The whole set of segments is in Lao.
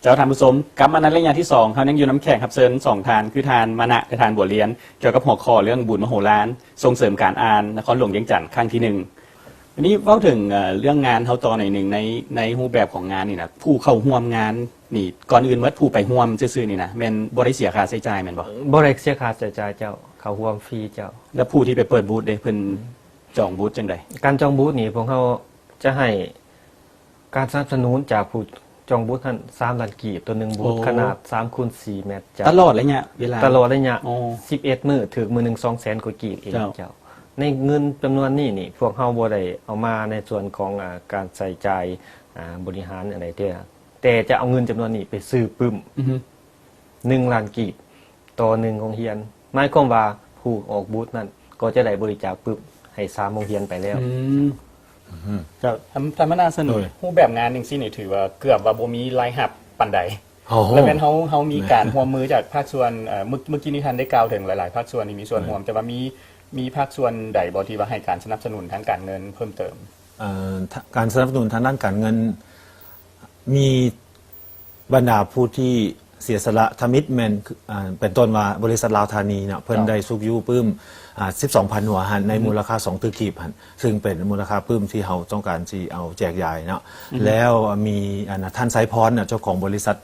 ເຈົ້າ ທ່ານຜູ້ຊົມ, ກັບມາໃນໄລຍະທີສອງ ເຮົາຍັງຢູ່ນຳແຂກຮັບເຊີນສອງທ່ານ ຄືທ່ານມານະ ແລະ ທ່ານບົວລຽນ ກ່ຽວກັບຫົວຂໍ້ເລື່ອງບຸນມະໂຫລານ ສົ່ງເສີມການອ່ານ ນະຄອນຫຼວງວຽງຈັນ ຄັ້ງທີໜຶ່ງ. ວັນນີ້ເວົ້າເຖິງ ເອີ ເລື່ອງງານເຮົາຕໍ່ໜ້ອຍໜຶ່ງ ໃນ ໃນຮູບແບບຂອງງານນີ້ນະ ຜູ້ເຂົ້າຮ່ວມງານນີ້ ກ່ອນອື່ນໝົດ ຜູ້ໄປຮ່ວມຊື່ໆນີ້ນະ ແມ່ນບໍ່ໄດ້ເສຍຄ່າໃຊ້ຈ່າຍແມ່ນບໍ່? ບໍ່ໄດ້ເສຍຄ່າໃຊ້ຈ່າຍເຈົ້າ, ເຂົ້າຮ່ວມຟຣີເຈົ້າ. ແລ້ວຜູ້ທີ່ໄປເປີດບູດເດ ເພິ່ນຈອງບູດຈັ່ງໃດ? ການຈອງບູດນີ້ ພວກເຮົາຈະໃຫ້ ການສະໜັບສະໜູນຈາກຜູ້ຈອງບູດຫັ້ນ ສາມລ້ານກີບ ຕໍ່ໜຶ່ງບູດ ໂອ້ ຂະໜາດສາມຄູນສີ່ແມັດ. ຕະຫຼອດໄລຍະເວລາ? ຕະຫຼອດໄລຍະ ໂອ້ ສິບເອັດມື້ ຖືກມື້ໜຶ່ງສອງແສນກວ່າກີບເອງ. ເຈົ້າ ເຈົ້າ. ໃນເງິນຈຳນວນນີ້ນີ້ ພວກເຮົາບໍ່ໄດ້ເອົາມາໃນສ່ວນຂອງ ອາ ການໃຊ້ຈ່າຍ ອາ ບໍລິຫານອັນໃດເທື່ອ, ແຕ່ຈະເອົາເງິນຈຳນວນນີ້ໄປຊື້ປຶ້ມ ອືຮຶ ໜຶ່ງລ້ານກີບ ຕໍ່ໜຶ່ງໂຮງຮຽນ. ໝາຍຄວາມວ່າຜູ້ອອກບູດນັ້ນກໍຈະໄດ້ບໍລິຈາກປຶ້ມໃຫ້ສາມໂຮງຮຽນໄປແລ້ວ. ອືມ ເຈົ້າ ທ່ານ ທ່ານມານະ ຊັ້ນ ໂດຍ ຮູບແບບງານຈັ່ງຊີ້ນີ້ ຖືວ່າເກືອບວ່າບໍ່ມີລາຍຮັບປານໃດ. ໂອ້ໂຫ ແລ້ວແມ່ນເຮົາ ເຮົາມີການຮ່ວມມືຈາກພາກສ່ວນ ເອີ ເມື່ອ ເມື່ອກີ້ນີ້ທ່ານໄດ້ກ່າວເຖິງຫຼາຍໆພາກສ່ວນທີ່ມີສ່ວນຮ່ວມ ໂດຍ ແຕ່ວ່າມີ ມີພາກສ່ວນໃດບໍ່ທີ່ວ່າໃຫ້ການສະໜັບສະໜູນທາງການເງິນເພີ່ມເຕີມ? ເອີ ການສະໜັບສະໜູນທາງດ້ານການເງິນ ມີ ບັນດາຜູ້ທີ່ເສຍສະຫຼະທຳອິດແມ່ນ ເປັນຕົ້ນວ່າບໍລິສັດລາວທານີເນາະ ເພິ່ນ ເຈົ້າ ໄດ້ຊຸກຍູ້ປຶ້ມ ອາ ສິບສອງພັນຫົວຫັ້ນ ໃນ ອືຮຶ ມູນລະຄ່າສອງຕື້ກີບຫັ້ນ ຊຶ່ງເປັນມູນລະຄ່າປຶ້ມທີ່ເຮົາຕ້ອງການຊິເອົາແຈກຢາຍເນາະ. ອືຮຶ ແລ້ວມີ ອັນ ທ່ານ ໄຊພອນ ເຈົ້າຂອງບໍລິສັດ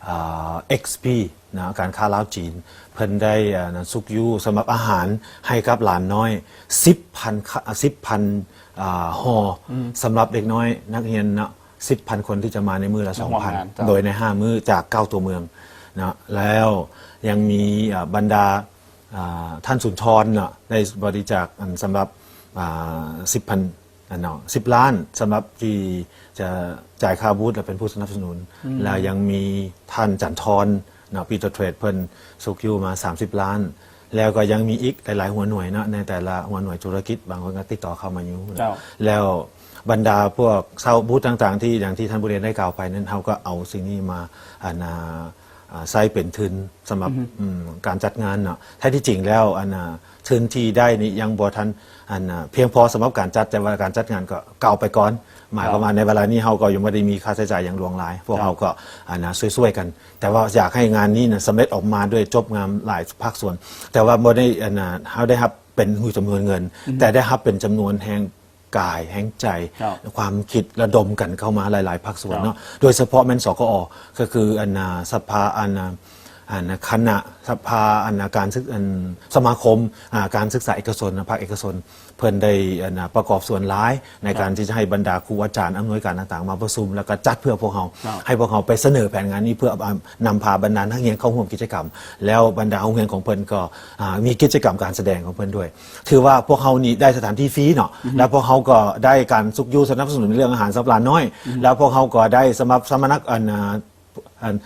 ອາ ເອັກຊີພີ ນະ ການຄ້າລາວ-ຈີນ ເພິ່ນໄດ້ ອັນ ຊຸກຍູ້ສຳລັບອາຫານໃຫ້ກັບຫຼານນ້ອຍ ສິບພັນ ສິບພັນ ອາ ຫໍ່ ອືມ ສຳລັບເດັກນ້ອຍນັກຮຽນເນາະ ສິບພັນຄົນທີ່ຈະມາໃນມື້ລະສອງພັນ ໂດຍໃນຫ້າມື້ຈາກເກົ້າຕົວເມືອງເນາະ. ແລ້ວຍັງມີ ເອີ ບັນດາ ອາ ທ່ານສຸນທອນເນາະ ໄດ້ບໍລິຈາກ ອັນ ສຳລັບ ອາ ສິບພັນ ອັນເນາະ ສິບລ້ານ ສຳລັບທີ່ຈະຈ່າຍຄ່າບູດ ແລະ ເປັນຜູ້ສະໜັບສະໜູນ. ອືມ ແລ້ວຍັງມີທ່ານ ຈັນທອນ ເນາະ ປີໂຕເທຣດ ເພິ່ນຊຸກຍູ້ມາສາມສິບລ້ານ ແລ້ວກໍຍັງມີອີກຫຼາຍໆຫົວໜ່ວຍເນາະ ໃນແຕ່ລະຫົວໜ່ວຍທຸລະກິດ ບາງຄົນກໍຕິດຕໍ່ເຂົ້າມາຢູ່ເນາະ. ເຈົ້າ. ແລ້ວບັນດາພວກເຊົ່າບູດຕ່າງໆ ທີ່ ຢ່າງທີ່ທ່ານບົວລຽນໄດ້ກ່າວໄປນັ້ນ ເຮົາກໍເອົາສິ່ງນີ້ມາ ອັນ ອາ ອາ ໃຊ້ເປັນທຶນສຳລັບ ອືຮຶ ອືມ ການຈັດງານເນາະ. ແທ້ທີ່ຈິງແລ້ວ ອັນ ອາ ທຶນທີ່ໄດ້ນີ້ຍັງບໍ່ທັນ ອັນ ອາ ພຽງພໍສຳລັບການຈັດ, ແຕ່ວ່າການຈັດງານກໍກ້າວໄປກ່ອນ. ໝາຍຄວາມວ່າໃນເວລານີ້ເຮົາກໍຍັງບໍ່ໄດ້ມີຄ່າໃຊ້ຈ່າຍຫຍັງຫຼວງຫຼາຍ, ພວກເຮົາກໍ ອັນນາ ຊ່ວຍໆກັນ. ແຕ່ວ່າຢາກໃຫ້ງານນີ້ນະ ສຳເລັດອອກມາດ້ວຍ ຈົບງາມຫຼາຍພາກສ່ວນ, ແຕ່ວ່າບໍ່ໄດ້ ອັນນາ ເຮົາໄດ້ຮັບເປັນຮູບຈຳນວນເງິນ, ແຕ່ໄດ້ຮັບເປັນຈຳນວນແຮງກາຍ, ແຮງໃຈ, ຄວາມຄິດລະດົມກັນເຂົ້າມາຫຼາຍໆພາກສ່ວນເນາະ, ໂດຍສະເພາະແມ່ນ ສກອ ກໍຄື ອັນນາ ສະພາ ອັນນາ ອັນນາ ຄະນະສະພາ ອັນນາ ການສຶກ ອັນ ສະມາຄົມ ອາ ການສຶກສາເອກະຊົນ ພາກເອກະຊົນ ເພິ່ນໄດ້ ອັນນາ ປະກອບສ່ວນຫຼາຍໃນການທີ່ຈະໃຫ້ບັນດາຄູອາຈານ ອຳນວຍການຕ່າງໆ ມາປະຊຸມ ແລ້ວກໍຈັດເພື່ອພວກເຮົາ ໃຫ້ພວກເຮົາໄປສະເໜີແຜນງານນີ້ ເພື່ອ ອາ ນຳພາບັນດານັກຮຽນເຂົ້າຮ່ວມກິດຈະກຳ, ແລ້ວບັນດາໂຮງຮຽນຂອງເພິ່ນກໍ ອາ ມີກິດຈະກຳການສະແດງຂອງເພິ່ນດ້ວຍ. ຖືວ່າພວກເຮົານີ້ໄດ້ສະຖານທີ່ຟຣີເນາະ, ແລ້ວພວກເຮົາກໍໄດ້ການຊຸກຍູ້ສະໜັບສະໜູນເລື່ອງອາຫານສຳລັບຫຼານນ້ອຍ, ແລ້ວພວກເຮົາກໍໄດ້ສຳລັບສຳມະນັກ ອັນນາ ອັນ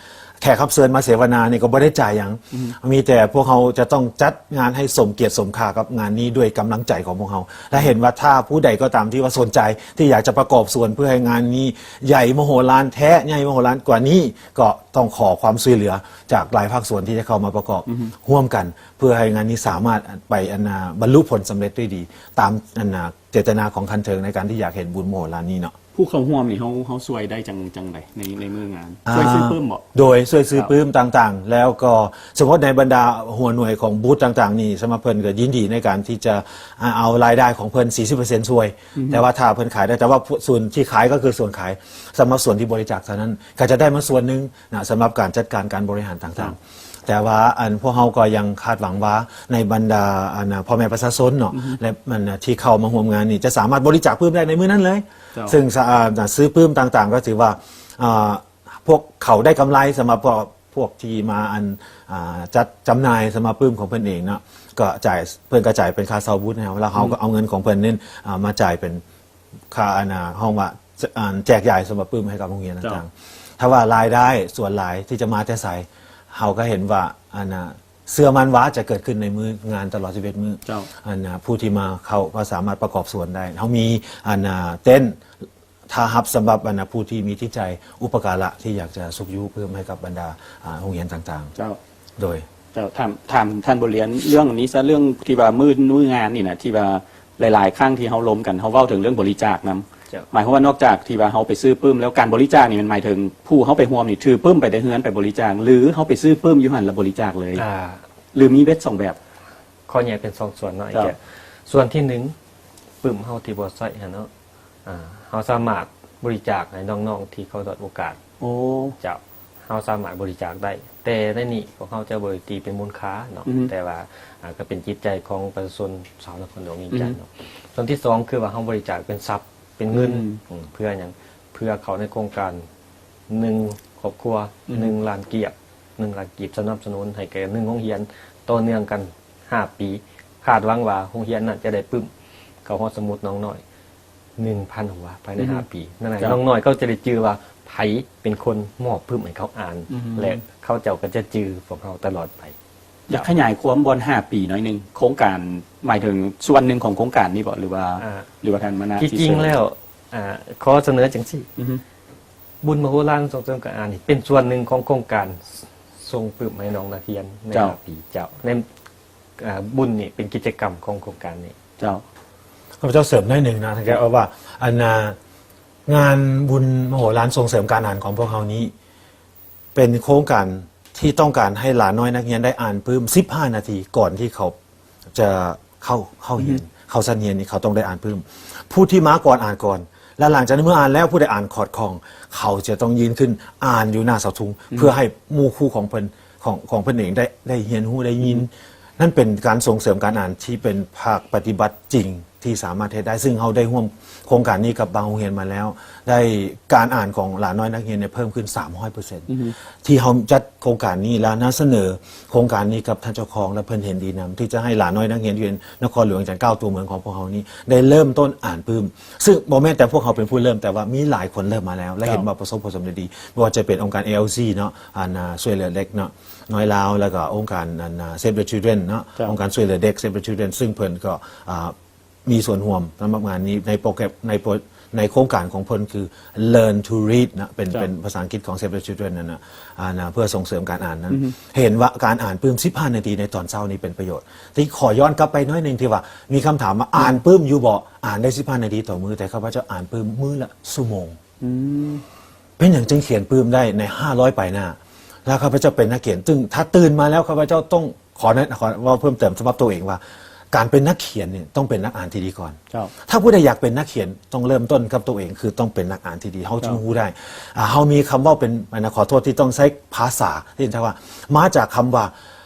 ແຂກຮັບເຊີນມາເສວະນານີ້ກໍບໍ່ໄດ້ຈ່າຍຫຍັງ, ມີແຕ່ພວກເຮົາຈະຕ້ອງຈັດງານໃຫ້ສົມກຽດສົມຄ່າກັບງານນີ້ດ້ວຍກຳລັງໃຈຂອງພວກເຮົາ ແລະ ເຫັນວ່າຖ້າຜູ້ໃດກໍຕາມທີ່ວ່າສົນໃຈທີ່ຢາກຈະປະກອບສ່ວນເພື່ອໃຫ້ງານນີ້ໃຫຍ່ມະໂຫລານແທ້, ໃຫຍ່ມະໂຫລານກວ່ານີ້ ກໍຕ້ອງຂໍຄວາມຊ່ວຍເຫຼືອຈາກຫຼາຍພາກສ່ວນທີ່ຈະເຂົ້າມາປະກອບຮ່ວມກັນ ເພື່ອໃຫ້ງານນີ້ສາມາດໄປ ອັນນາ ບັນລຸຜົນສຳເລັດດ້ວຍດີ ຕາມ ອັນນາ ເຈດຕະນາຂອງຂັ້ນເທິງໃນການທີ່ຢາກເຫັນບຸນມະໂຫລານນີ້ເນາະ. ຜູ້ເຂົ້າຮ່ວມນີ້ ເຮົາ ເຮົາຊ່ວຍໄດ້ຈັ່ງ ຈັ່ງໃດ ໃນ ໃນມື້ງານ? ອ່າ ຊ່ວຍຊື້ປຶ້ມບໍ? ໂດຍ ຊ່ວຍຊື້ປຶ້ມຕ່າງໆ ແລ້ວກໍສົມມຸດໃນບັນດາຫົວໜ່ວຍຂອງບູດຕ່າງໆນີ້ ສຳລັບເພິ່ນກໍຍິນດີໃນການທີ່ຈະ ອາ ເອົາລາຍໄດ້ຂອງເພິ່ນ ສີ່ສິບເປີເຊັນ ຊ່ວຍ, ແຕ່ວ່າຖ້າເພິ່ນຂາຍໄດ້ ແຕ່ວ່າສ່ວນທີ່ຂາຍກໍຄືສ່ວນຂາຍ ສຳລັບສ່ວນທີ່ບໍລິຈາກເທົ່ານັ້ນ ກໍຈະໄດ້ມາສ່ວນໜຶ່ງນະ ສຳລັບການຈັດການການບໍລິຫານຕ່າງໆ. ແຕ່ວ່າ ອັນ ພວກເຮົາກໍຍັງຄາດຫວັງວ່າ ໃນບັນດາ ອັນນາ ພໍ່ແມ່ປະຊາຊົນເນາະ ແລະ ອັນນາ ທີ່ເຂົ້າມາຮ່ວມງານນີ້ ຈະສາມາດບໍລິຈາກປຶ້ມໄດ້ໃນມື້ນັ້ນເລີຍ, ເຊິ່ງ ອາ ຊື້ປຶ້ມຕ່າງໆ ກໍຖືວ່າ ອາ ພວກເຂົາໄດ້ກຳໄລ ສຳລັບພວກ ພວກທີ່ມາ ອັນ ອາ ຈັດຈຳໜ່າຍສຳລັບປຶ້ມຂອງເພິ່ນເອງເນາະ ກໍຈ່າຍ ເພິ່ນກໍຈ່າຍເປັນຄ່າເຊົ່າບູດໃຫ້ເຮົາ ແລ້ວເຮົາກໍເອົາເງິນຂອງເພິ່ນນັ້ນ ອາ ມາຈ່າຍເປັນ ຄ່າ ອັນນາ ເຮົາວ່າ ອັນ ແຈກຢາຍສຳລັບປຶ້ມໃຫ້ກັບໂຮງຮຽນຕ່າງໆ. ຖ້າວ່າລາຍໄດ້ສ່ວນຫຼາຍທີ່ຈະມາແຕ່ໃສ ເຮົາກໍເຫັນວ່າ ອັນນາ ເຊື່ອໝັ້ນວ່າຈະເກີດຂຶ້ນໃນມື້ງານຕະຫຼອດສິບເອັດມື້. ອັນນາ ຜູ້ທີ່ມາເຂົ້າກໍສາມາດປະກອບສ່ວນໄດ້. ເຮົາມີ ອັນນາ ເຕັນຖ້າຮັບສຳລັບ ອັນນາ ຜູ້ທີ່ມີຈິດໃຈອຸປະກາລະທີ່ຢາກຈະຊຸກຍູ້ເພີ່ມໃຫ້ກັບບັນດາ ອາ ໂຮງຮຽນຕ່າງໆ. ໂດຍ ເຈົ້າ ຖາມ ຖາມທ່ານບົວລຽນເລື່ອງນີ້ຊະ ເລື່ອງທີ່ວ່າມື້ ມື້ງານນີ້ນະ ທີ່ວ່າຫຼາຍໆຄັ້ງທີ່ເຮົາລົມກັນ ເຮົາເວົ້າເຖິງເລື່ອງບໍລິຈາກນຳ ເຈົ້າ ໝາຍຄວາມວ່ານອກຈາກທີ່ວ່າເຮົາໄປຊື້ປຶ້ມແລ້ວ ການບໍລິຈາກນີ້ແມ່ນໝາຍເຖິງຜູ້ເຮົາໄປຮ່ວມນີ້ຖືປຶ້ມໄປແຕ່ເຮືອນໄປບໍລິຈາກ ຫຼືເຮົາໄປຊື້ປຶ້ມຢູ່ຫັ້ນແລ້ວບໍລິຈາກເລີຍ ອ່າ ຫຼືມີເບັດສອງແບບ? ຂໍແຍກເປັນສອງສ່ວນເນາະ ເຈົ້າ ອ້າຍແກະ ສ່ວນທີໜຶ່ງ ປຶ້ມເຮົາທີ່ບໍ່ໃຊ້ຫັ້ນເນາະ ອ່າ ເຮົາສາມາດບໍລິຈາກໃຫ້ນ້ອງໆທີ່ເຂົາດ້ອຍໂອກາດ ໂອ້ ເຈົ້າ ເຮົາສາມາດບໍລິຈາກໄດ້ ແຕ່ໃນນີ້ພວກເຮົາຈະບໍ່ໄດ້ຕີເປັນມູນຄ່າເນາະ ອືຮຶ ແຕ່ວ່າ ອ່າ ກໍເປັນຈິດໃຈຂອງປະຊາຊົນຊາວນະຄອນຫຼວງວຽງຈັນເນາະ ອືຮຶ ສ່ວນທີສອງ ຄືວ່າເຮົາບໍລິຈາກເປັນຊັບ ເປັນເງິນ ອືມ ອືມ ເພື່ອຫຍັງ? ເພື່ອເຂົ້າໃນໂຄງການໜຶ່ງຄອບຄົວ ອືມ ໜຶ່ງລ້ານກີບ ໜຶ່ງລ້ານກີບ ສະໜັບສະໜູນໃຫ້ແກ່ໜຶ່ງໂຮງຮຽນ ຕໍ່ເນື່ອງກັນຫ້າປີ ຄາດຫວັງວ່າໂຮງຮຽນນັ້ນຈະໄດ້ປຶ້ມເຂົ້າຮອດສະໝຸດນ້ອງນ້ອຍ ໜຶ່ງພັນຫົວພາຍໃນ ອືຮຶ ຫ້າປີ ນັ້ນແຫຼະ ເຈົ້າ ນ້ອງນ້ອຍເຂົາຈະໄດ້ຈື່ວ່າໃຜເປັນຄົນມອບປຶ້ມໃຫ້ເຂົາອ່ານ ອືຮຶ ແລະ ເຂົາເຈົ້າກໍຈະຈື່ພວກເຮົາຕະຫຼອດໄປ. ຢາກຂະຫຍາຍຄວາມບ່ອນຫ້າປີໜ້ອຍໜຶ່ງ ໂຄງການ ໝາຍເຖິງສ່ວນໜຶ່ງຂອງໂຄງການນີ້ບໍ ຫຼືວ່າ ອ່າ ຫຼືວ່າທ່ານມານະ ທີ່ຈິງແລ້ວ ອ່າ ຂໍສະເໜີຈັ່ງຊີ້ ອືຮຶ ບຸນມະໂຫລານສົ່ງເສີມການອ່ານນີ້ ເປັນສ່ວນໜຶ່ງຂອງໂຄງການສົ່ງປຶ້ມໃຫ້ນ້ອງນັກຮຽນໃນ ເຈົ້າ ຫ້າປີ ເຈົ້າ ໃນ ອ່າ ບຸນນີ້ເປັນກິດຈະກຳຂອງໂຄງການນີ້. ເຈົ້າ ຂ້າພະເຈົ້າເສີມໜ້ອຍໜຶ່ງນະ ທ່ານແກ ເອີ ວ່າ ອັນ ອ່າ ງານບຸນມະໂຫລານສົ່ງເສີມການອ່ານຂອງພວກເຮົານີ້ ເປັນໂຄງການທີ່ຕ້ອງການໃຫ້ຫຼານນ້ອຍນັກຮຽນໄດ້ອ່ານປຶ້ມສິບຫ້ານາທີ ກ່ອນທີ່ເຂົາຈະເຂົ້າ ເຂົ້າຮຽນ ອືຮຶ ເຂົ້າຊັ້ນຮຽນນີ້ ເຂົາຕ້ອງໄດ້ອ່ານປຶ້ມ. ຜູ້ທີ່ມາກ່ອນອ່ານກ່ອນ ແລະ ຫຼັງຈາກນັ້ນເມື່ອອ່ານແລ້ວ ຜູ້ໃດອ່ານຂອດຂ້ອງ ເຂົາຈະຕ້ອງຢືນຂຶ້ນອ່ານຢູ່ໜ້າເສົາທຸງ ອືຮຶ ເພື່ອໃຫ້ໝູ່ຄູ່ຂອງເພິ່ນ ຂອງ ຂອງເພິ່ນເອງໄດ້ ໄດ້ຮຽນຮູ້ໄດ້ຍິນ. ອືມ ນັ້ນເປັນການສົ່ງເສີມການອ່ານທີ່ເປັນພາກປະຕິບັດຈິງທີ່ສາມາດເຮັດໄດ້ ຊຶ່ງເຮົາໄດ້ຮ່ວມໂຄງການນີ້ກັບບາງໂຮງຮຽນມາແລ້ວ ໄດ້ ການອ່ານຂອງຫຼານນ້ອຍນັກຮຽນນີ້ເພີ່ມຂຶ້ນສາມຮ້ອຍເປີເຊັນ ອືຮຶ ທີ່ເຮົາຈັດໂຄງການນີ້ ແລ້ວນຳສະເໜີໂຄງການນີ້ກັບທ່ານເຈົ້າຄອງ ແລະ ເພິ່ນເຫັນດີນຳທີ່ຈະໃຫ້ຫຼານນ້ອຍນັກຮຽນຢູ່ນະຄອນຫຼວງວຽງຈັນ ເກົ້າຕົວເມືອງຂອງພວກເຮົານີ້ ໄດ້ເລີ່ມຕົ້ນອ່ານປຶ້ມ ຊຶ່ງບໍ່ແມ່ນແຕ່ພວກເຮົາເປັນຜູ້ເລີ່ມ ແຕ່ວ່າມີຫຼາຍຄົນເລີ່ມມາແລ້ວ ແລະ ເຈົ້າ ເຫັນວ່າປະສົບຜົນສຳເລັດດີ ບໍ່ວ່າຈະເປັນອົງການ ເອແອລຊີ ເນາະ ອັນ ຊ່ວຍເຫຼືອເດັກເນາະ ນ້ອຍລາວ ແລ້ວກໍອົງການ ອັນ Save the Children ເນາະ ເຈົ້າ ອົງການຊ່ວຍເຫຼືອເດັກ Save the Children ຊຶ່ງເພິ່ນກໍ ອ່າ ມີສ່ວນຮ່ວມສຳລັບງານນີ້ ໃນໂປຣແກຣມ ໃນໂປຣ ໃນໂຄງການຂອງເພິ່ນຄື Learn to Read ນະ ເປັນ ເຈົ້າ ເປັນພາສາອັງກິດຂອງ Save the Children ນັ້ນນະ ອ່າ ນະ ເພື່ອສົ່ງເສີມການອ່ານນັ້ນ ອືຮຶ ເຫັນວ່າການອ່ານປຶ້ມສິບຫ້ານາທີໃນຕອນເຊົ້ານີ້ເປັນປະໂຫຍດ. ທີ່ຂໍຍ້ອນກັບໄປໜ້ອຍໜຶ່ງທີ່ວ່າມີຄຳຖາມວ່າ ອືມ ອ່ານປຶ້ມຢູ່ບໍ່? ອ່ານໄດ້ສິບຫ້ານາທີຕໍ່ມື້ ແຕ່ຂ້າພະເຈົ້າອ່ານປຶ້ມມື້ລະຊົ່ວໂມງ. ອືມ ເປັນຫຍັງຈຶ່ງຂຽນປຶ້ມໄດ້ໃນຫ້າຮ້ອຍປາຍໜ້າ? ແລ້ວຂ້າພະເຈົ້າເປັນນັກຂຽນ ຊຶ່ງຖ້າຕື່ນມາແລ້ວ ຂ້າພະເຈົ້າຕ້ອງ ຂໍແນະ ຂໍເວົ້າເພີ່ມເຕີມສຳລັບຕົວເອງວ່າ ການເປັນນັກຂຽນນີ້ຕ້ອງເປັນນັກອ່ານທີ່ດີກ່ອນ. ເຈົ້າ ຖ້າຜູ້ໃດຢາກເປັນນັກຂຽນ ຕ້ອງເລີ່ມຕົ້ນກັບຕົວເອງ ຄືຕ້ອງເປັນນັກອ່ານທີ່ດີ ເຮົາຈຶ່ງ ເຈົ້າ ຮູ້ໄດ້. ອ່າ ເຮົາມີຄຳເວົ້າເປັນ ອັນ ຂໍໂທດທີ່ຕ້ອງໃຊ້ພາສາທີ່ເອີ້ນວ່າ ມາຈາກຄຳວ່າ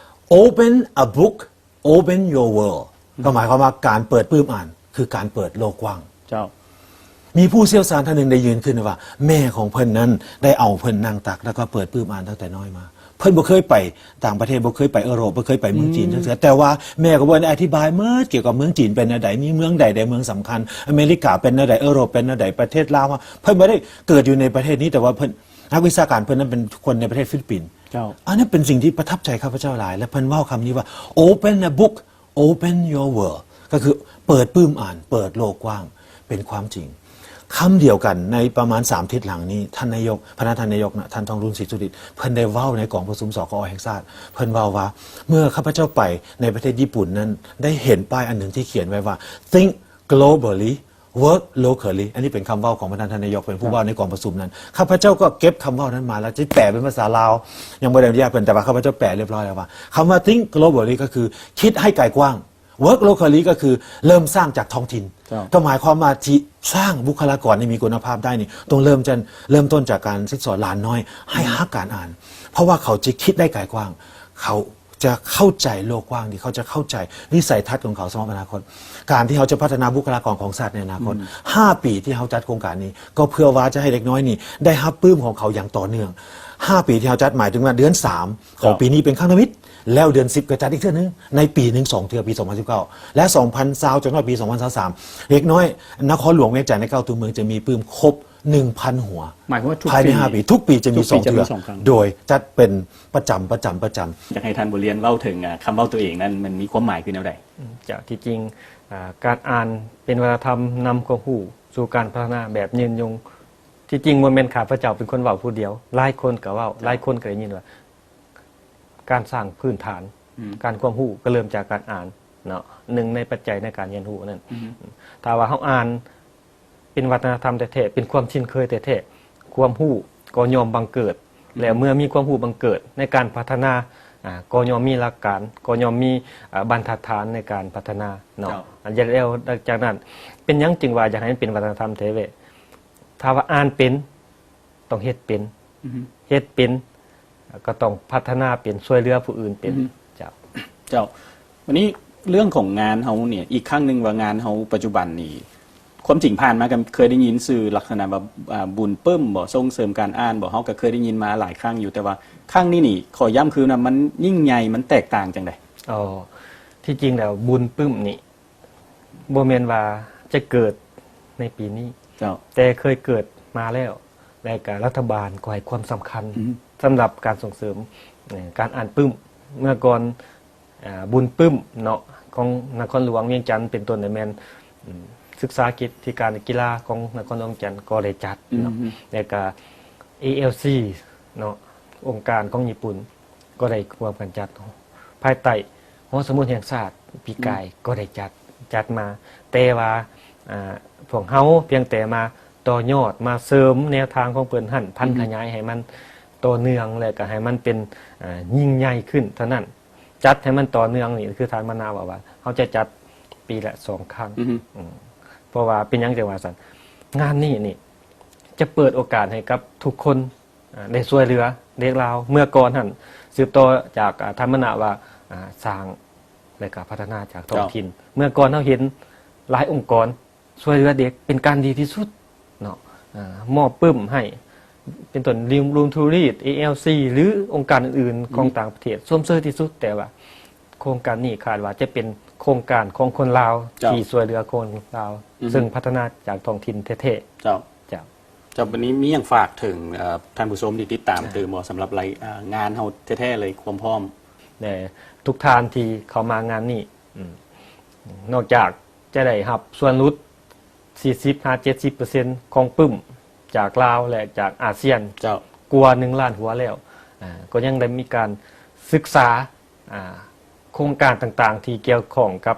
Open a book, open your world ອືມ ກໍໝາຍຄວາມວ່າການເປີດປຶ້ມອ່ານ ຄືການເປີດໂລກກວ້າງ. ເຈົ້າ ມີຜູ້ຊ່ຽວຊານທ່ານໜຶ່ງໄດ້ຢືນຂຶ້ນວ່າ ແມ່ຂອງເພິ່ນນັ້ນໄດ້ເອົາເພິ່ນນັ່ງຕັກ ແລ້ວກໍເປີດປຶ້ມອ່ານຕັ້ງແຕ່ນ້ອຍມາ. ເພິ່ນບໍ່ເຄີຍໄປຕ່າງປະເທດ ບໍ່ເຄີຍໄປເອີຣົບ ບໍ່ເຄີຍໄປເມືອງຈີນ ອືມ ຈັກເທື່ອ ແຕ່ວ່າແມ່ຂອງເພິ່ນອະທິບາຍໝົດກ່ຽວກັບເມືອງຈີນເປັນແນວໃດ ມີເມືອງໃດແດ່ເມືອງສຳຄັນ ອາເມລິກາເປັນແນວໃດ ເອີຣົບເປັນແນວໃດ ປະເທດລາວ. ເພິ່ນບໍ່ໄດ້ເກີດຢູ່ໃນປະເທດນີ້ ແຕ່ວ່າເພິ່ນ ນັກວິຊາການເພິ່ນນັ້ນເປັນຄົນໃນປະເທດຟີລິບປິນ. ເຈົ້າ ອັນນັ້ນເປັນສິ່ງທີ່ປະທັບໃຈຂ້າພະເຈົ້າຫຼາຍ ແລະ ເພິ່ນເວົ້າຄຳນີ້ວ່າ Open a book, open your world ກໍຄືເປີດປຶ້ມອ່ານ ເປີດໂລກກວ້າງ ເປັນຄວາມຈິງ. ຄຳດຽວກັນໃນປະມານສາມທິດຫຼັງນີ້ ທ່ານນາຍົກ ພະນະທ່ານນາຍົກນະ ທ່ານ ທອງລຸນ ສີສຸລິດ ເພິ່ນໄດ້ເວົ້າໃນກອງປະຊຸມ ສກອ ແຫ່ງຊາດ ເພິ່ນເວົ້າວ່າ ເມື່ອຂ້າພະເຈົ້າໄປໃນປະເທດຍີ່ປຸ່ນນັ້ນ ໄດ້ເຫັນປ້າຍອັນໜຶ່ງທີ່ຂຽນໄວ້ວ່າ Think globally, work locally ອັນນີ້ເປັນຄຳເວົ້າຂອງພະນະທ່ານນາຍົກ ເປັນຜູ້ເວົ້າໃນກອງປະຊຸມນັ້ນ. ຂ້າພະເຈົ້າກໍເກັບຄຳເວົ້ານັ້ນມາ ແລ້ວຈະແປເປັນພາສາລາວ ຍັງບໍ່ໄດ້ອະນຸຍາດເພິ່ນ ແຕ່ວ່າຂ້າພະເຈົ້າແປຮຽບຮ້ອຍແລ້ວວ່າ ຄຳວ່າ think globally ກໍຄືຄິດໃຫ້ໄກກວ້າງ work locally ກໍຄືເລີ່ມສ້າງຈາກທ້ອງຖິ່ນ. ເຈົ້າ ກໍໝາຍຄວາມວ່າທີ່ສ້າງບຸກຄະລາກອນໃຫ້ມີຄຸນນະພາບໄດ້ນີ້ ຕ້ອງເລີ່ມຈາກ ເລີ່ມຕົ້ນຈາກການສິດສອນຫຼານນ້ອຍໃຫ້ ອືມ ຮັກການອ່ານ ເພາະວ່າເຂົາຈະຄິດໄດ້ໄກກວ້າງ ເຂົາ ຈະເຂົ້າໃຈໂລກກວ້າງດີ ເຂົາຈະເຂົ້າໃຈວິໄສທັດຂອງເຂົາສຳລັບອະນາຄົດ. ການທີ່ເຮົາຈະພັດທະນາບຸກຄະລາກອນຂອງຊາດໃນອະນາຄົດ ອືມ ຫ້າປີທີ່ເຮົາຈັດໂຄງການນີ້ ກໍເພື່ອວ່າຈະໃຫ້ເດັກນ້ອຍນີ້ໄດ້ຮັບປຶ້ມຂອງເຂົາຢ່າງຕໍ່ເນື່ອງ. ຫ້າປີທີ່ເຮົາຈັດ ໝາຍເຖິງວ່າເດືອນສາມຂອງ ເຈົ້າ ປີນີ້ເປັນຄັ້ງທຳອິດ ແລ້ວເດືອນສິບກໍຈັດອີກເທື່ອໜຶ່ງ ໃນປີໜຶ່ງສອງເທື່ອ ປີສອງພັນສິບເກົ້າ ແລະ ສອງພັນຊາວ ຈົນຮອດປີສອງພັນຊາວສາມ ເດັກນ້ອຍນະຄອນຫຼວງວຽງຈັນໃນເກົ້າຕົວເມືອງຈະມີປຶ້ມຄົບ ໜຶ່ງພັນຫົວ ໝາຍຄວາມວ່າທຸກ ພາຍໃນຫ້າປີ ທຸກປີຈະມີ ທຸກປີ ສອງເທື່ອ ຈະມີສອງຄັ້ງ ໂດຍຈັດເປັນປະຈຳ ປະຈຳ ປະຈຳ. ຢາກໃຫ້ທ່ານບົວລຽນເວົ້າເຖິງ ອາ ຄຳເວົ້າຕົວເອງນັ້ນ ມັນມີຄວາມໝາຍຄືແນວໃດ? ເຈົ້າ ທີ່ຈິງ ອາ ການອ່ານເປັນວັດທະນະທຳນຳຄວາມຮູ້ສູ່ການພັດທະນາແບບຍືນຍົງ. ທີ່ຈິງບໍ່ແມ່ນຂ້າພະເຈົ້າເປັນຄົນເວົ້າຜູ້ດຽວ ຫຼາຍຄົນກໍເວົ້າ ເຈົ້າ ຫຼາຍຄົນກໍໄດ້ຍິນວ່າ ການສ້າງພື້ນຖານ ອືມ ການຄວາມຮູ້ກໍເລີ່ມຈາກການອ່ານເນາະ ໜຶ່ງໃນປັດໄຈໃນການຮຽນຮູ້ນັ້ນ ອືມ ຖ້າວ່າເຮົາອ່ານ ເປັນວັດທະນະທຳແທ້ໆ ເປັນຄວາມຊິນເຄີຍແທ້ໆ ຄວາມຮູ້ກໍຍ່ອມບັງເກີດ ແລ້ວເມື່ອມີຄວາມຮູ້ບັງເກີດໃນການພັດທະນາ ອ່າ ກໍຍ່ອມມີຫຼັກການ ກໍຍ່ອມມີ ອ່າ ບັນທັດຖານໃນການພັດທະນາເນາະ. ແລ້ວຫຼັງຈາກນັ້ນ ເປັນຫຍັງຈຶ່ງວ່າຢາກໃຫ້ມັນເປັນວັດທະນະທຳແທ້ເວີຍ? ຖ້າວ່າອ່ານເປັນ ຕ້ອງເຮັດເປັນ ເຮັດເປັນ ກໍຕ້ອງພັດທະນາເປັນ ຊ່ວຍເຫຼືອຜູ້ອື່ນເປັນ. ເຈົ້າ ເຈົ້າ ວັນນີ້ເລື່ອງຂອງງານເຮົານີ້ ອີກຄັ້ງໜຶ່ງວ່າງານເຮົາປັດຈຸບັນນີ້ ຄວາມຈິງຜ່ານມາກໍເຄີຍໄດ້ຍິນຊື່ລັກສະນະວ່າ ອ່າ ບຸນປຶ້ມບໍ ສົ່ງເສີມການອ່ານບໍ ເຮົາກໍເຄີຍໄດ້ຍິນມາຫຼາຍຄັ້ງຢູ່ ແຕ່ວ່າຄັ້ງນີ້ນີ້ ຂໍຢ້ຳຄືນວ່າມັນຍິ່ງໃຫຍ່ ມັນແຕກຕ່າງຈັ່ງໃດ? ອໍ ທີ່ຈິງແລ້ວບຸນປຶ້ມນີ້ ບໍ່ແມ່ນວ່າຈະເກີດໃນປີນີ້ ເຈົ້າ ແຕ່ເຄີຍເກີດມາແລ້ວ ແລະກະລັດຖະບານກໍໃຫ້ຄວາມສຳຄັນ ສຳລັບການສົ່ງເສີມ ເອີ ການອ່ານປຶ້ມ. ເມື່ອກ່ອນ ອາ ບຸນປຶ້ມເນາະ ຂອງນະຄອນຫຼວງວຽງຈັນເປັນຕົ້ນ ແມ່ນ ອືມ ສຶກສາກິດ ທີ່ການກິລາຂອງນະຄອນຫຼວງວຽງຈັນກໍໄດ້ຈັດເນາະ ແລະກະ ເອແອລຊີ ເນາະ ອົງການຂອງຍີ່ປຸ່ນ ກໍໄດ້ຮ່ວມກັນຈັດ ພາຍໃຕ້ຫໍສະໝຸດແຫ່ງຊາດ ປີກາຍກໍໄດ້ຈັດ ຈັດມາ ແຕ່ວ່າ ອາ ພວກເຮົາພຽງແຕ່ມາຕໍ່ຍອດ ມາເສີມແນວທາງຂອງເພິ່ນຫັ້ນ ຜັນຂະຫຍາຍໃຫ້ມັນຕໍ່ເນື່ອງ ແລະກະໃຫ້ມັນເປັນ ອາ ຍິ່ງໃຫຍ່ຂຶ້ນເທົ່ານັ້ນ. ຈັດໃຫ້ມັນຕໍ່ເນື່ອງນີ້ ຄືທ່ານມະນາເວົ້າວ່າ ເຮົາຈະຈັດປີລະສອງຄັ້ງ ເພາະວ່າເປັນຫຍັງຈັ່ງວ່າຊັ້ນ? ງານນີ້ນີ້ ຈະເປີດໂອກາດໃຫ້ກັບທຸກຄົນ ອ່າ ໄດ້ຊ່ວຍເຫຼືອເດັກລາວ ເມື່ອກ່ອນຫັ້ນ ສືບຕໍ່ຈາກ ອ່າ ທ່ານມະນະວ່າ ອ່າ ສ້າງ ແລະກະພັດທະນາຈາກທ້ອງຖິ່ນ ເມື່ອກ່ອນເຮົາເຫັນຫຼາຍອົງກອນຊ່ວຍເຫຼືອເດັກເປັນການດີທີ່ສຸດເນາະ ອ່າ ມອບປຶ້ມໃຫ້ ເປັນຕົ້ນ Room to Read ເອແອລຊີ ຫຼື ອົງການອື່ນໆຂອງຕ່າງປະເທດ ຊົມເຊີຍທີ່ສຸດ ແຕ່ວ່າໂຄງການນີ້ຄາດວ່າຈະເປັນໂຄງການຂອງຄົນລາວທີ່ຊ່ວຍເຫຼືອຄົນລາວ ເຊິ່ງພັດທະນາຈາກທ້ອງຖິ່ນແທ້ໆ. ເຈົ້າ ເຈົ້າ ເຈົ້າ ບັດນີ້ມີຫຍັງຝາກເຖິງ ເອີ ທ່ານຜູ້ຊົມທີ່ຕິດຕາມຕື່ມບໍ່ ສຳລັບລາຍ ເອີ ງານເຮົາແທ້ໆເລີຍ ຄວາມພ້ອມ ແລະ ທຸກທ່ານທີ່ເຂົ້າມາງານນີ້ ອືມ ນອກຈາກຈະໄດ້ຮັບສ່ວນຫຼຸດສີ່ສິບຫາເຈັດສິບເປີເຊັນຂອງປຶ້ມຈາກລາວ ແລະ ຈາກອາຊຽນ ເຈົ້າ ກວ່າໜຶ່ງລ້ານຫົວແລ້ວ ອາ ກໍຍັງໄດ້ມີການສຶກສາ ອາ ໂຄງການຕ່າງໆທີ່ກ່ຽວຂ້ອງກັບ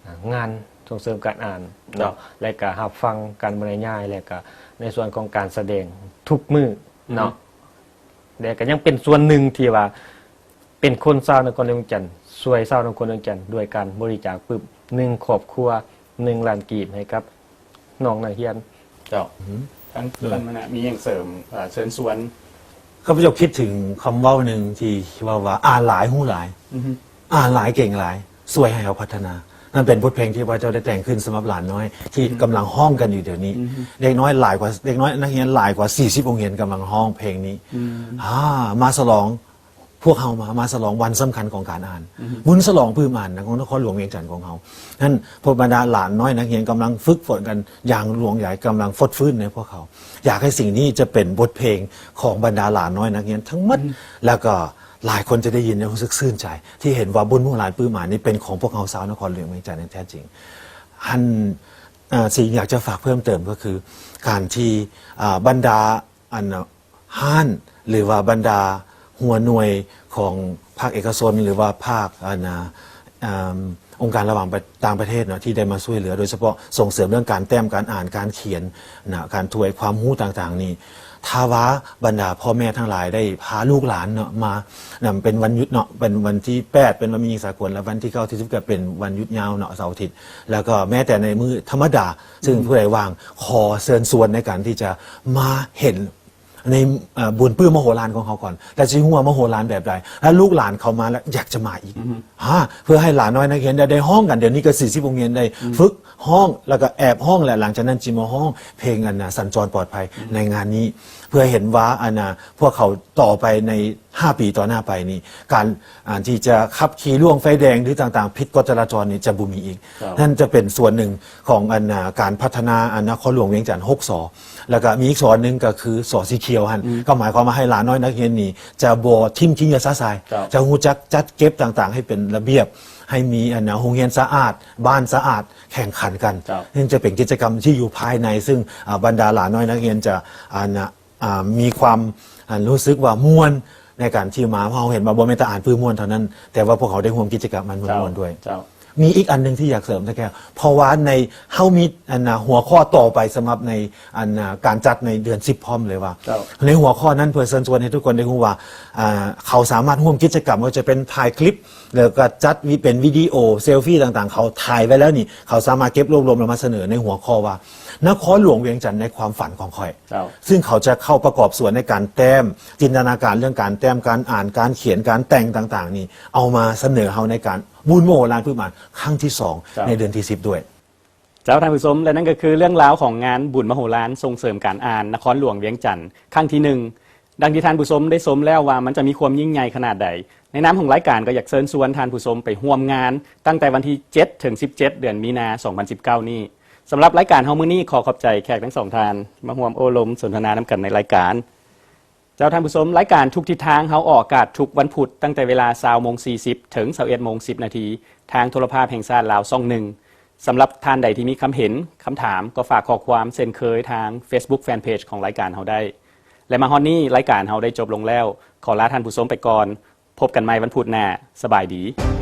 ອາ ງານສົ່ງເສີມການອ່ານເນາະ ເຈົ້າ ແລະກະຮັບຟັງການບັນຍາຍ ແລະກະໃນສ່ວນຂອງການສະແດງທຸກມື້ເນາະ ແລະກະຍັງເປັນສ່ວນໜຶ່ງທີ່ວ່າເປັນຄົນຊາວນະຄອນຫຼວງວຽງຈັນ ຊ່ວຍຊາວນະຄອນຫຼວງວຽງຈັນດ້ວຍການບໍລິຈາກປຶ້ມ ໜຶ່ງຄອບຄົວ ໜຶ່ງລ້ານກີບໃຫ້ກັບ ນ້ອງນັກຮຽນ. ເຈົ້າ ທາງທ່ານມະນະມີຫຍັງເສີມ ເຊີນຊວນ? ຂ້າພະເຈົ້າຄິດເຖິງຄຳເວົ້າໜຶ່ງທີ່ເວົ້າວ່າ ອ່ານຫຼາຍຮູ້ຫຼາຍ ອ່ານຫຼາຍເກັ່ງຫຼາຍ ຊ່ວຍໃຫ້ເຮົາພັດທະນາ. ນັ້ນເປັນບົດເພງທີ່ພະເຈົ້າໄດ້ແຕ່ງຂຶ້ນສຳລັບຫຼານນ້ອຍທີ່ກຳລັງຮ້ອງກັນຢູ່ດຽວນີ້. ເດັກນ້ອຍຫຼາຍກວ່າ ເດັກນ້ອຍນັກຮຽນຫຼາຍກວ່າສີ່ສິບໂຮງຮຽນກຳລັງຮ້ອງເພງນີ້ ອາ ມາສະຫຼອງ ພວກເຮົາມາ ມາສະຫຼອງວັນສຳຄັນຂອງການອ່ານ ບຸນສະຫຼອງປຶ້ມອ່ານຂອງນະຄອນຫຼວງວຽງຈັນຂອງເຮົາ. ນັ້ນ ພວກບັນດາຫຼານນ້ອຍນັກຮຽນກຳລັງຝຶກຝົນກັນຢ່າງຫຼວງໃຫຍ່ ກຳລັງຟົດຟື້ນໃນພວກເຂົາ. ຢາກໃຫ້ສິ່ງນີ້ຈະເປັນບົດເພງຂອງບັນດາຫຼານນ້ອຍນັກຮຽນທັງໝົດ ແລ້ວກໍຫຼາຍຄົນຈະໄດ້ຍິນແລ້ວຮູ້ສຶກຊື່ນໃຈ ທີ່ເຫັນວ່າບຸນມຸງຫຼານປຶ້ມອ່ານນີ້ເປັນຂອງພວກເຮົາຊາວນະຄອນຫຼວງວຽງຈັນຢ່າງແທ້ຈິງ. ອັນ ເອີ ສິ່ງຢາກຈະຝາກເພີ່ມເຕີມກໍຄື ການທີ່ ອາ ບັນດາ ອັນ ຮ້ານ ຫຼືວ່າບັນດາຫົວໜ່ວຍຂອງພາກເອກະຊົນ ຫຼືວ່າພາກ ອັນນະ ອາ ອົງການລະຫວ່າງຕ່າງປະເທດເນາະ ທີ່ໄດ້ມາຊ່ວຍເຫຼືອ ໂດຍສະເພາະສົ່ງເສີມເລື່ອງການແຕ້ມ ການອ່ານ ການຂຽນນະ ການຖວາຍຄວາມຮູ້ຕ່າງໆນີ້ ຖ້າວ່າບັນດາພໍ່ແມ່ທັງຫຼາຍໄດ້ພາລູກຫຼານເນາະ ມານຳ ເປັນວັນຢຸດເນາະ ເປັນວັນທີແປດ ເປັນວັນແມ່ຍິງສາກົນ ແລະ ວັນທີເກົ້າ ທີສິບ ກໍເປັນວັນຢຸດຍາວເນາະ ເສົາອາທິດ ແລ້ວກໍແມ້ແຕ່ໃນມື້ທຳມະດາ ຊຶ່ງຜູ້ໃດວ່າງ ຂໍເຊີນຊວນໃນການທີ່ຈະມາເຫັນ ໃນ ເອີ ບຸນປຶ້ມມະໂຫລານຂອງເຮົາກ່ອນ ແລະ ຊິຮູ້ວ່າມະໂຫລານແບບໃດ ແລະ ລູກຫຼານເຂົ້າມາແລ້ວຢາກຈະມາອີກ ຫາ ເພື່ອໃຫ້ຫຼານນ້ອຍນັກຮຽນໄດ້ ໄດ້ຮ້ອງກັນ ດຽວນີ້ກໍສີ່ສິບໂຮງຮຽນໄດ້ຝຶກຮ້ອງ ແລ້ວກໍແອບຮ້ອງ ແລະ ຫຼັງຈາກນັ້ນຊິມາຮ້ອງເພງ ອັນນະ ສັນຈອນປອດໄພໃນງານນີ້ ເພື່ອເຫັນວ່າ ອັນນະ ພວກເຂົາຕໍ່ໄປໃນຫ້າປີຕໍ່ໜ້າໄປນີ້ ການ ອັນທີ່ຈະຂັບຂີ່ລ່ວງໄຟແດງ ຫຼື ຕ່າງໆ ຜິດກົດຈະລາຈອນນີ້ຈະບໍ່ມີອີກ. ນັ້ນຈະເປັນສ່ວນໜຶ່ງຂອງ ອັນນະ ການພັດທະນາ ອັນນະ ນະຄອນຫຼວງວຽງຈັນ ຫົກ ສ ແລ້ວກໍມີອີກສອນໜຶ່ງກໍຄື ສ ສີຂຽວຫັ້ນ ກໍໝາຍຄວາມວ່າໃຫ້ຫຼານນ້ອຍນັກຮຽນນີ້ຈະບໍ່ຖິ້ມຂີ້ເຫຍື້ອຊະຊາຍ ຈະຮູ້ຈັກຈັດເກັບຕ່າງໆໃຫ້ເປັນລະບຽບ ໃຫ້ມີ ອັນນະ ໂຮງຮຽນສະອາດ ບ້ານສະອາດ ແຂ່ງຂັນກັນ. ເຊິ່ງຈະເປັນກິດຈະກຳທີ່ຢູ່ພາຍໃນ ຊຶ່ງ ອາ ບັນດາຫຼານນ້ອຍນັກຮຽນຈະ ອັນນະ ອ່າ ມີຄວາມ ອ່າ ຮູ້ສຶກວ່າມ່ວນໃນການທີ່ມາ ເພາະເຮົາເຫັນວ່າບໍ່ແມ່ນແຕ່ອ່ານປຶ້ມມ່ວນເທົ່ານັ້ນ ແຕ່ວ່າພວກເຮົາໄດ້ຮ່ວມກິດຈະກຳອັນມ່ວນໆດ້ວຍ. ເຈົ້າ ມີອີກອັນໜຶ່ງທີ່ຢາກເສີມ ຕາແກ້ວ ເພາະວ່າໃນ ເຮົາມີອັນນ່າຫົວຂໍ້ຕໍ່ໄປສຳລັບໃນອັນນ່າການຈັດໃນເດືອນສິບພ້ອມເລີຍວ່າ ເຈົ້າ ໃນຫົວຂໍ້ນັ້ນເພື່ອເຊີນຊວນໃຫ້ທຸກຄົນໄດ້ຮູ້ວ່າ ອ່າ ເຂົາສາມາດຮ່ວມກິດຈະກຳ ບໍ່ວ່າຈະເປັນຖ່າຍຄລິບ ແລ້ວກໍຈັດວິ ເປັນວິດີໂອ ເຊລຟີຕ່າງໆ ເຂົາຖ່າຍໄວ້ແລ້ວນີ້ ເຂົາສາມາດເກັບລວບລວມແລ້ວມາສະເໜີໃນຫົວຂໍ້ວ່າ ນະຄອນຫຼວງວຽງຈັນໃນຄວາມຝັນຂອງຂ້ອຍ ເຈົ້າ ຊຶ່ງເຂົາຈະເຂົ້າປະກອບສ່ວນໃນການແຕ້ມ ຈິນຕະນາການເລື່ອງການແຕ້ມ ການອ່ານ ການຂຽນ ການແຕ່ງຕ່າງໆ ນີ້ ເອົາມາສະເໜີເຮົາໃນການບຸນມະໂຫລານພືດໝານຄັ້ງທີສອງ ເຈົ້າ ໃນເດືອນທີສິບດ້ວຍ. ເຈົ້າ ທ່ານຜູ້ຊົມ ແລະນັ້ນກໍຄືເລື່ອງລາວຂອງງານບຸນມະໂຫລານສົ່ງເສີມການອ່ານນະຄອນຫຼວງວຽງຈັນຄັ້ງທີໜຶ່ງ ດັ່ງທີ່ທ່ານຜູ້ຊົມໄດ້ຊົມແລ້ວວ່າມັນຈະມີຄວາມຍິ່ງໃຫຍ່ຂະໜາດໃດ. ໃນນາມຂອງລາຍການກໍຢາກເຊີນຊວນທ່ານຜູ້ຊົມໄປຮ່ວມງານຕັ້ງແຕ່ວັນທີເຈັດເຖິງສິບເຈັດ ເດືອນມີນາ ສອງພັນສິບເກົ້ານີ້. ສຳລັບລາຍການເຮົາມື້ນີ້ ຂໍຂອບໃຈແຂກທັງສອງທ່ານ ມາຮ່ວມໂອ້ລົມສົນທະນານຳກັນໃນລາຍການ. ເຈົ້າ ທ່ານຜູ້ຊົມ, ລາຍການທຸກທິດທາງເຮົາອອກອາກາດທຸກວັນພຸດ ຕັ້ງແຕ່ເວລາຊາວໂມງສີ່ສິບ ເຖິງຊາວເອັດໂມງສິບນາທີ ທາງໂທລະພາບແຫ່ງຊາດລາວຊ່ອງໜຶ່ງ. ສຳລັບທ່ານໃດທີ່ມີຄຳເຫັນ, ຄຳຖາມ, ກໍຝາກຂໍ້ຄວາມເຊັ່ນເຄີຍທາງ Facebook Fanpage ຂອງລາຍການເຮົາໄດ້. ແລະ ມາຮອດນີ້ ລາຍການເຮົາໄດ້ຈົບລົງແລ້ວ. ຂໍລາທ່ານຜູ້ຊົມໄປກ່ອນ. ພົບກັນໃໝ່ວັນພຸດໜ້າ. ສະບາຍດີ.